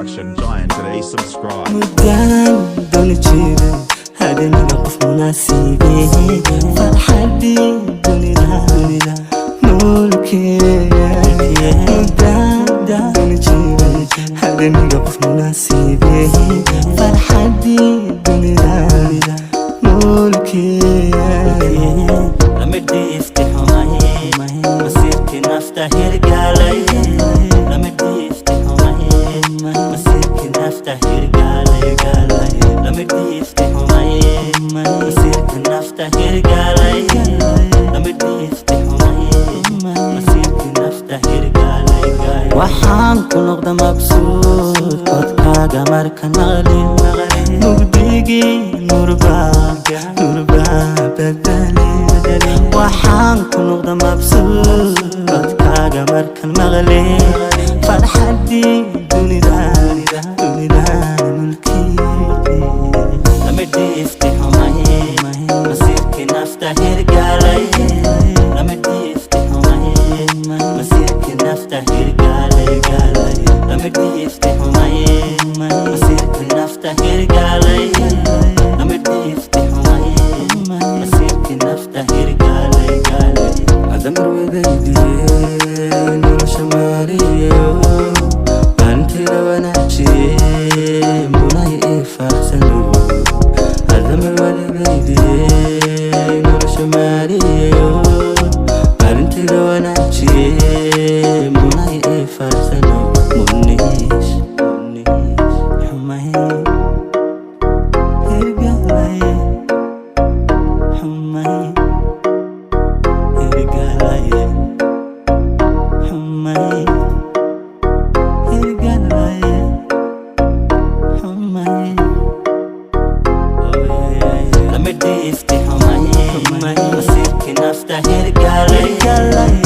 Production Giant today. Subscribe. Muddaan dooni jiray hadimiga qof munaasibe, farxadii dunida, dunida mulkiya. Muddaan dooni jiray hadimiga qof munaasibe, farxadii dunida, mulkiya. Lama dhiifti xumay, masiirkii nafta hirgaalay. Lama dhiifti xumay, masiirkii nafta hirgaalay. Lama dhiifti xumay, masiirkii nafta hirgaalay. Lama dhiifti xumay, masiirkii nafta hirgaalay. Waxaan ku noqda mabsuud codkaaga marka maqlin. Mugdigii nurba, nurba badale. Waxaan ku noqda mabsuud codkaaga markan maqle, farxadii dunida, dunida mulkiye. Lama dhiifti xumay, masiirkii nafta hirgaalay. Lama dhiifti xumay, masiirkii nafta hirgaalay. Lama dhiifti xumay, masiirkii nafta hirgaalay. Lama dhiifti xumay, masiirkii nafta hirgaalay. Adamar wadaydiye, nolosha maariyo, maalintayda wanaajiye, munay ii faaxsano. Adamar wadaydiye, nolosha maariyo, maalintayda wanaajiye, munay ii faaxsano. Munish xumay hirgalay, xumay hirgalay, xumay hirgalay, xumay. Lama dhiifti xumay, masiirkii nafta hirgaalay.